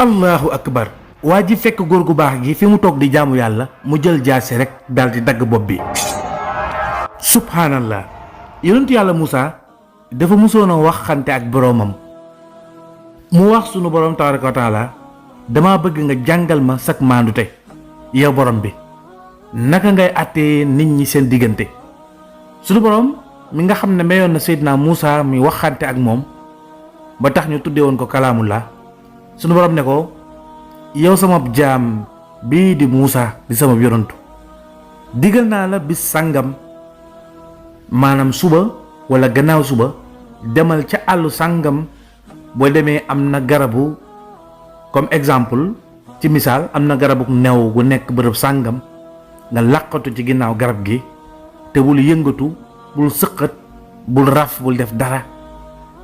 allahu akbar. waa ji fekk góor gu baax gi fi mu toog di jaamu yàlla mu jël jaase rek daal di dagg bopp bi. subhaanallah. yonentu yàlla Moussa dafa musoon a waxante ak boroomam mu wax sunu boroom tabaraka wa taala dama bëgg nga jàngal ma sak maandute yow borom bi naka ngay àttee nit ñi seen diggante. sunu boroom mi nga xam ne mayoon na Seydina Moussa mi waxante ak moom ba tax ñu tuddee woon ko kalaamullah sunu boroom ne ko yow sama jaam bii di Moussa di sama yonantu digal naa la bis sàngam maanaam suba wala gannaaw suba demal ca àllu sàngam boo demee am na garabu comme exemple ci misaal am na garabu new gu nekk bërëb sàngam nga làqatu ci ginnaaw garab gi te bul yëngatu bul sëqat bul raf bul def dara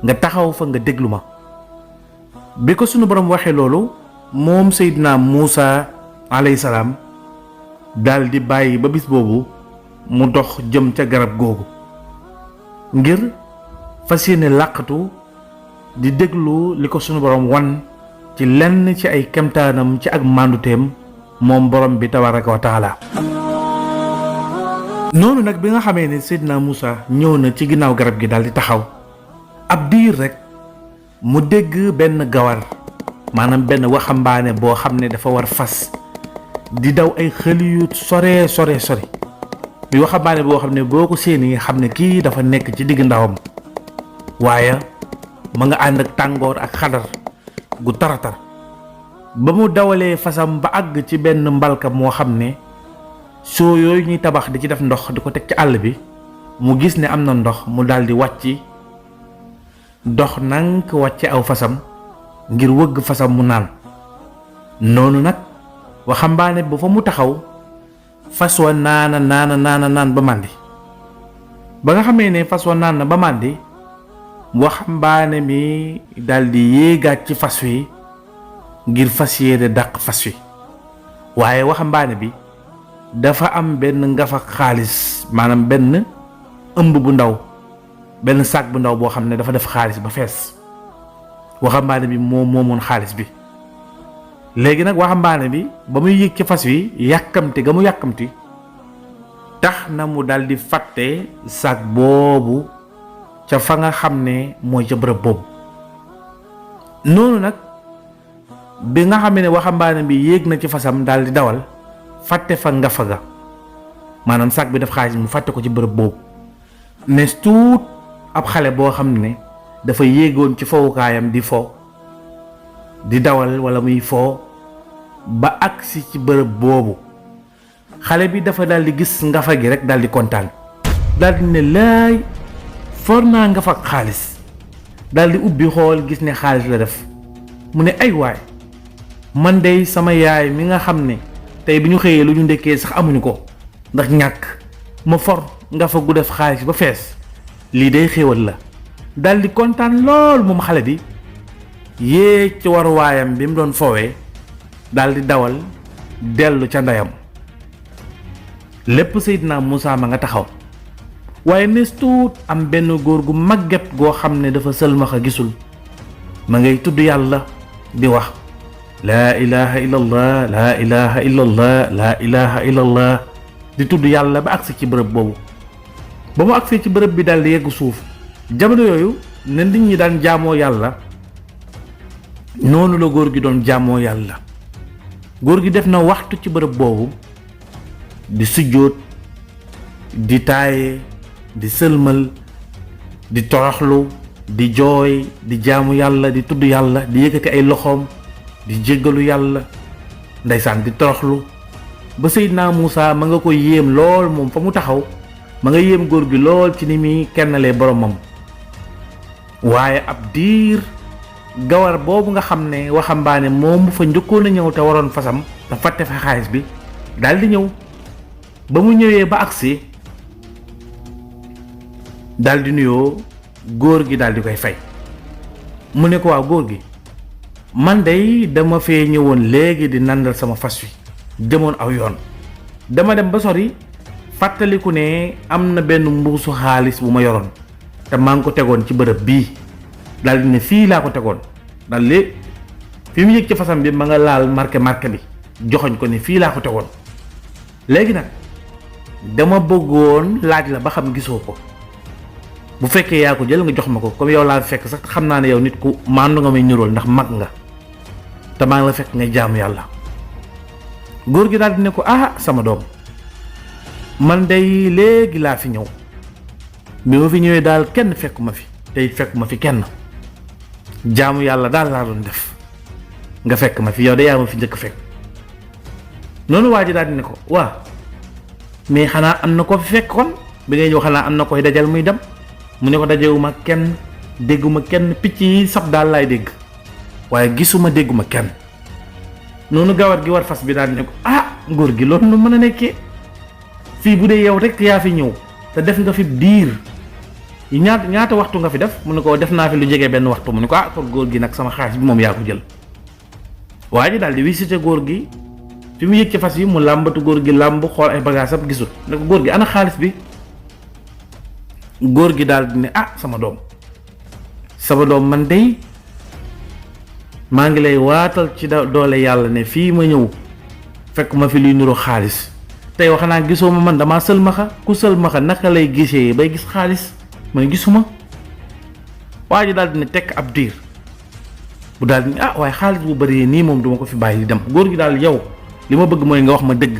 nga taxaw fa nga déglu ma. bi ko sunu borom waxee loolu moom Seydina Moussa alayhi salaam daal di bàyyi ba bis boobu mu dox jëm ca garab googu ngir fas yéene làqatu di déglu li ko sunu borom wan ci lenn ci ay kemtaanam ci ak mànduteem moom borom bi tabaraka wa taala. noonu nag bi nga xamee ne Seydina Moussa ñëw na ci ginnaaw garab gi daal di taxaw ab diir rek mu dégg benn gawar maanaam benn waxambaane boo xam ne dafa war fas di daw ay xëli yu sore bi waxambaane boo xam ne boo ko séenee xam ne kii dafa nekk ci digg ndawam waaye ma nga ànd ak tàngoor ak xadar gu taratar ba mu dawalee fasam ba àgg ci benn mbalka moo xam ne soo yooyu ñuy tabax di ci def ndox di ko teg ci àll bi mu gis ne am na ndox mu daldi wàcc dox nank wàcce aw fasam ngir wëgg fasam mu naan. noonu nag waxambaane ba fa mu taxaw fas wa naan ba màndi ba nga xamee ne fas wa naan na ba màndi waxambaane mi daldi yéegaat ci fas wi ngir fas yéene dàq fas wi waaye waxambaane bi dafa am benn ngafa xaalis maanaam benn ëmb bu ndaw benn sac bu ndaw boo xam ne dafa def xaalis ba fees waxambaane bi moomoon xaalis bi. léegi nag waxambaane bi ba muy yéeg ci fas wi yàkkamti ga mu yàkkamti tax na mu daldi fàtte sac boobu ca fa nga xam ne mooy ca bërëb boobu. noonu nag bi nga xam ne waxambaane bi yéeg na ci fasam daldi dawal fàtte fa ngafa ga maanaam sac bi def xaalis mu fàtte ko ci bërëb boobu nes tuut ab xale boo xam ne dafa yéegoon ci fowukaayam di fo di dawal wala muy foo ba agsi ci bërëb boobu xale bi dafa daldi gis ngafa gi rek daldi kontaan daldi ne laay for naa ngafa xaalis daldi ubbi xool gis ne xaalis la def mu ne ay waay man dey sama yaay mi nga xam ne tey bi ñu xëyee lu ñu ndekkee sax amuñu ko ndax ñàkk ma for ngafa gu def xaalis ba fees lii day xéewal la daldi kontaan lool moom xale bi yéeg ci waruwaayam bi mu doon fowee daldi dawal dellu ca ndeyam. lépp Seydina Moussa ma nga taxaw waaye nees tuut am benn góor gu màgget goo xam ne dafa sëlmaxa gisul ma ngay tudd yàlla di wax laa ilaha illallah laa ilaha illallah laa ilaha illallah di tudd yàlla ba agsi ci bërëb boobu. ba mu agsee ci bërëb bi daldi yegg suuf jamono yooyu ne nit ñi daan jaamoo yàlla noonu la góor gi doon jaamoo yàlla. góor gi def na waxtu ci bërëb boobu di sujjóot di taaye di sëlmal di toroxlu di jooy di jaamu yàlla di tudd yàlla di yëkkati ay loxoom di jéggalu yàlla ndeysaan di toroxlu ba Seydina Moussa ma nga ko yéem lool moom fa mu taxaw ma nga yéem góor gi lool ci ni muy kennalee boromam. waaye ab diir gawar boobu nga xam ne waxambaane moom fa njëkkoon a ñëw te waroon fasam te fàtte fa xaalis bi daldi ñëw ba mu ñëwee ba agsi daldi nuyoo góor gi daldi koy fay. mu ne ko waaw góor gi man dey dama fee ñëwoon léegi di nandal sama fas wi demoon aw yoon dama dem ba sori fàttaliku ne am na benn mbuusu xaalis bu ma yoroon te maa ngi ko tegoon ci bërëb bii daldi ne fii laa ko tegoon daldi fi mu yëg ci fasam bi ma nga laal marqué bi joxoñ ko ni fii laa ko tegoon. léegi nag dama bëggoon laaj la ba xam gisoo ko bu fekkee yaa ko jël nga jox ma ko comme yow laa fekk sax xam naa ne yow nit ku maandu nga may ñuróol ndax mag nga te maa ngi la fekk nga jaamu yàlla. góor gi daal di ne ko sama doom man day léegi laa fi ñëw bi ma fi ñëwee daal kenn fekkuma fi tey fekkuma fi kenn jaamu yàlla daal laa doon def nga fekk ma fi yow de yaa ma fi njëkk fekk. noonu waa ji daal di ne ko waa mais xanaa am na ko fi fekk kon bi ngay ñëw xanaa am na koy dajal muy dem mu ne ko dajewuma kenn dégguma kenn picc yi sab daal laay dégg waaye gisuma dégguma kenn. noonu gawar gi war fas bi daal di ne ko góor gi loolu nu mën a nekkee fii bu dee yow rek yaa fi ñëw te def nga fi diir ñaata waxtu nga fi def mu ne ko def naa fi lu jege benn waxtu mu ne ko kon góor gi nag sama xaalis bi moom yaa ko jël. waa ji daal di visité góor gi fi mu yëg ci fas yi mu làmbatu góor gi làmb xool ay bagages am gisul ne ko góor gi ana xaalis bi. góor gi daal di ne sama doom man dey maa ngi lay waatal ci doole yàlla ne fii ma ñëw fekk ma fi luy nuru xaalis tey wax naa gisoo ma man damaa sëlmaxa ku sëlmaxa naka lay gisee bay gis xaalis man gisuma. waa ji daal di ne tekk ab diir bu daal di ne waaye xaalis bu bari nii moom duma ko fi bàyyi di dem. góor gi daal yow li ma bëgg mooy nga wax ma dëgg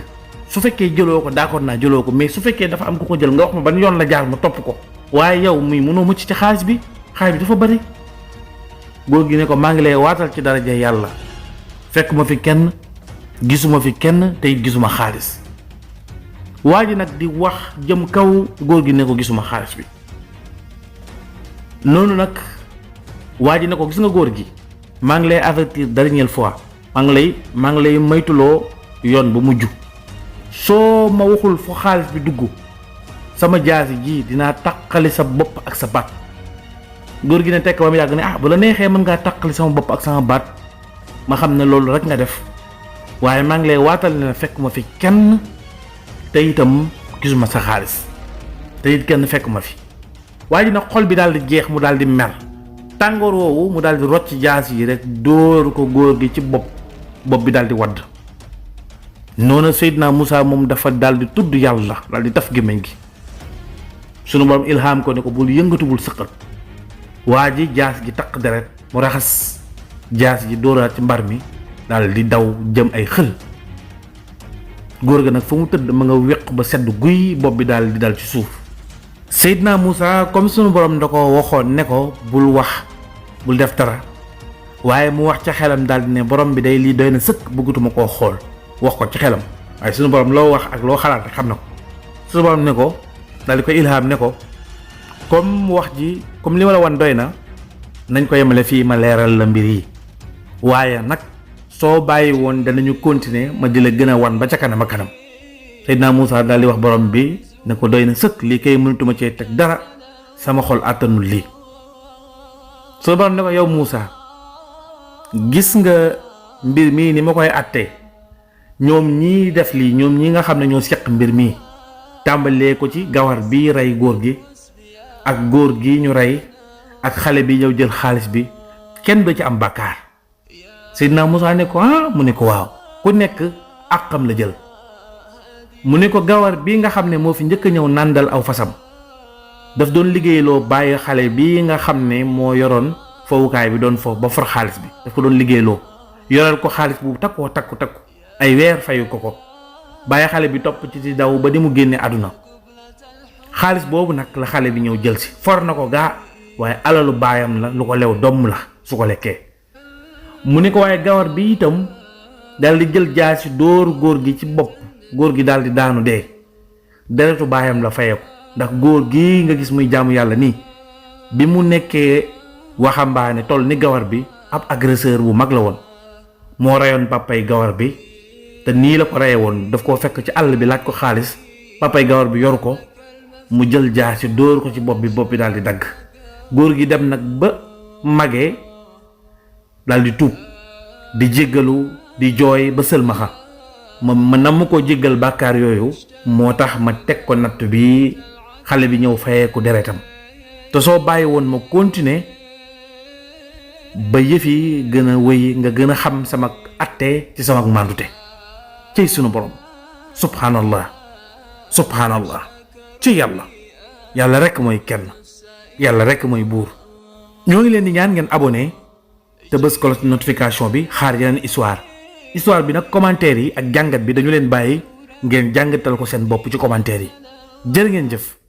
su fekkee jëloo ko d'accord naa jëloo ko mais su fekkee dafa am ku ko jël nga wax ma ban yoon la jaar ma topp ko waaye yow muy mënoo mucc ci xaalis bi dafa bari. góor gi ne ko maa ngi lay waatal ci daraja yàlla fekk ma fi kenn gisuma fi kenn tey gisuma xaalis. waa ji nag di wax jëm kaw góor gi ne ko gisuma xaalis bi. noonu nag waa ji ne ko gis nga góor gi maa ngi lay avertir dernière fois maa ngi lay moytuloo yoon ba mujj soo ma waxul fu xaalis bi dugg sama jaasi ji dinaa taqali sa bopp ak sa baat. góor gi ne tekk ba mu yàgg ne bu la neexee mën ngaa taqali sama bopp ak sama baat ma xam ne loolu rek nga def waaye maa ngi lay waatal ne fekk ma fi kenn te itam gisuma sa xaalis te it kenn fekk ma fi. waa ji nag xol bi daal di jeex mu daal di mer tàngoor woowu mu daal di rocc jaas yi rek dóor ko góor gi ci bopp bi daal di wadd. noonu Seydina Moussa moom dafa daal di tudd yàlla daal di taf gémmiñ gi sunu borom ilham ko ne ko bul yëngatu bul sëqat. waa ji jaas gi taq deret mu raxas jaas gi dóoraat ci mbar mi daal di daw jëm ay xël. góor ga nag fa mu tëdd ma nga weq ba sedd guy bopp bi daal di dal ci suuf. Seydina Moussa comme sunu borom da ko waxoon ne ko bul wax bul def dara waaye mu wax ca xelam daal di ne borom bi day lii doy na sëkk bëggatuma koo xool wax ko ci xelam waaye sunu borom loo wax ak loo xalaat rek xam na ko. sunu borom ne ko daal di ko ilham ne ko comme wax ji comme li ma la wan doy na nañ ko yemale fii ma leeral la mbir yi waaye nag soo bàyyi woon danañu continuer ma di la gën a wan ba ca kanam a kanam. Seydina Moussa daal di wax borom bi ne ko doy na sëkk lii kay mënatuma cee teg dara sama xol àttanul lii. soo borom ne ko yow Moussa gis nga mbir mii ni ma koy àttee ñoom ñii def lii ñoom ñi nga xam ne ñoo seq mbir mii tàmbalee ko ci gawar bii rey góor gi ak góor gi ñu rey ak xale bi ñëw jël xaalis bi kenn du ci am bàkkaar. Seydina Moussa ne ko mu ne ko waaw ku nekk àqam la jël. mu ne ko gawar bii nga xam ne moo fi njëkk a ñëw nàndal aw fasam daf doon liggéeyloo bàyyi xale bii nga xam ne moo yoroon fowukaay bi doon foofu ba for xaalis bi daf ko doon liggéeyloo yoral ko xaalis bu takku ay weer fayu ko bàyyi xale bi topp ci daw ba di mu génne àdduna. xaalis boobu nag la xale bi ñëw jël si for na ko gaa waaye alalu baayam la lu ko lew domm la su ko lekkee. mu ne ko waaye gawar bi itam dal di jël jaasi dóor góor gi ci bopp góor gi daal di daanu dee deretu baayam la faye ko ndax góor gi nga gis muy jaamu yàlla nii bi mu nekkee waxambaane toll ni gawar bi ab agresseur bu mag la woon moo reyoon papay gawar bi te nii la ko reye woon daf koo fekk ci àll bi laaj ko xaalis papay gawar bi yoru ko mu jël jaasi dóor ko ci bopp bi daal di dagg. góor gi dem nag ba magee daal di tuub di jéggalu di jooy ba sëlmaxa ma namm ko jéggal bàkkaar yooyu moo tax ma teg ko natt bi xale bi ñëw fayeeku deretam te soo bàyyi woon ma continuer ba yëf yi gën a wéy nga gën a xam sama atte ci sama màndute ciy sunu borom subhanallah subhanallah ci yàlla rekk mooy kenn yàlla rekk mooy buur. ñoo ngi leen di ñaan ngeen abonné te bës cloche notification bi xaar yeneen histoire bi nag commentaire yi ak jàngat bi dañu leen bàyyi ngeen jàngatal ko seen bopp ci commentaire yi jërë ngeen jëf.